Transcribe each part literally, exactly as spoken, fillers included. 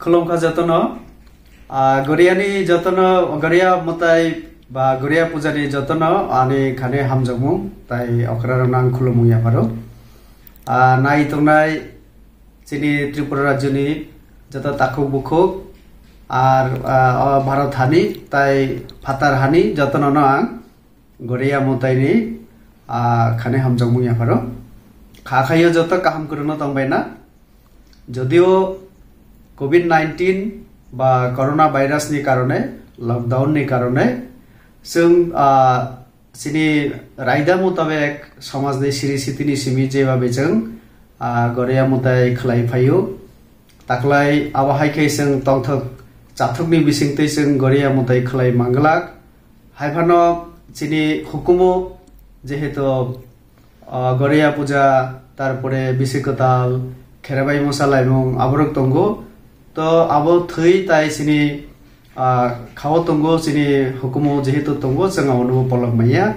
Khulumkha jotono, ah, Goriani jotono, Goria mwtai ba Goria pujani jotono ani khani hamjakmung tai okrarokno ang khulumung yapharo. Ah, nai tongnai chini Tripura rajyoni joto takhuk bukhuk ar, ah, o Bharat hani tai phatar hani jotono no ang Goria mwtaini, ah, khani hamjakmung yapharo. Kha khaio joto kaham kwrwngno tongbaina. Jodio covid nineteen ba corona virus ni karone, lockdown ni karone, chwng, ah, chini raida mutabek somajni siri sitini simi jeba becheng, ah, Goria mwtai khlai phaio. Taklai abo hai khe chwng tongthok chathokni bisingtwi chwng Goria mwtai khlai manglak. Hai phano chini hukumu jehetu, ah, Goria puja, tarpore bisi kwtal, kherabai mosa laimung aborok tongo. To abo thwi tai chini, ah, khao tongo, chini hukumu jehetu tongo, chwng abono polok manya.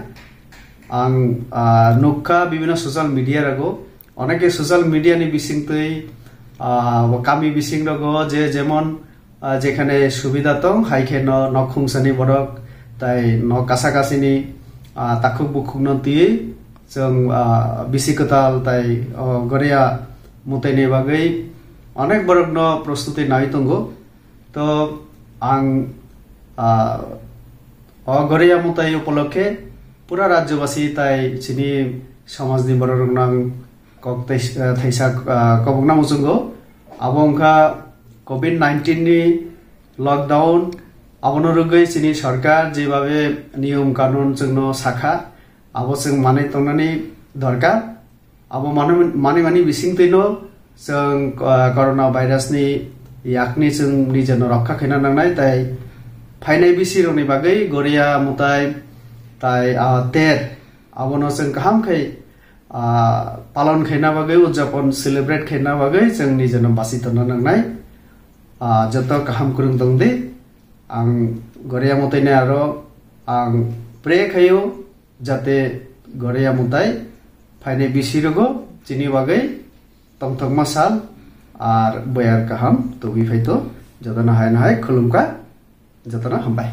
Ang, ah, nukha bibino social media rogo, oneke social media ni bisingtwi, ah, kami bising rogo je jemon, ah, jekhane subida tong, hai khe no nok khungsani borok, tai nok kasa kasini, ah, takhuk bukhuk no twi chwng, ah, bisi kwtal tai, oh, Goria mwtaini bagwi onek borok no prostuti nai tongo. To ang, ah, o Goria mwtai upolokhe pura rajyobasi tai chini somajni bororokno ang kok tai-, ah, thaisa, ah, kobokna muchungo. Abo wngkha covid nineteen ni lockdown, abono rwgwi chini sorkar jebabe niyom kanun chwngno sakha, abo chwng manwi tongnani dorkar. Abo mani, mani, mani bisingtwino chwng, ah, corona virus ni yakni chwng nijeno rokha khaina nangnai, tai phainai bisirokni bagwi Goria mwtai tai, ah, ter abono chwng kaham khai, ah, palon khaina bagwi, udjapon celebrate khaina bagwi chwng nijeno basi tongna nangnai. Ah, joto kaham kwrwng tong di. Ang Goria mwtaini aro ang pray khaio, jate Goria mwtai phainai bisi rogo chini bagwi tongthokma sal ar boyar kaham tubui phaito. Jotono hai no hai khulumkha, jotono hambai.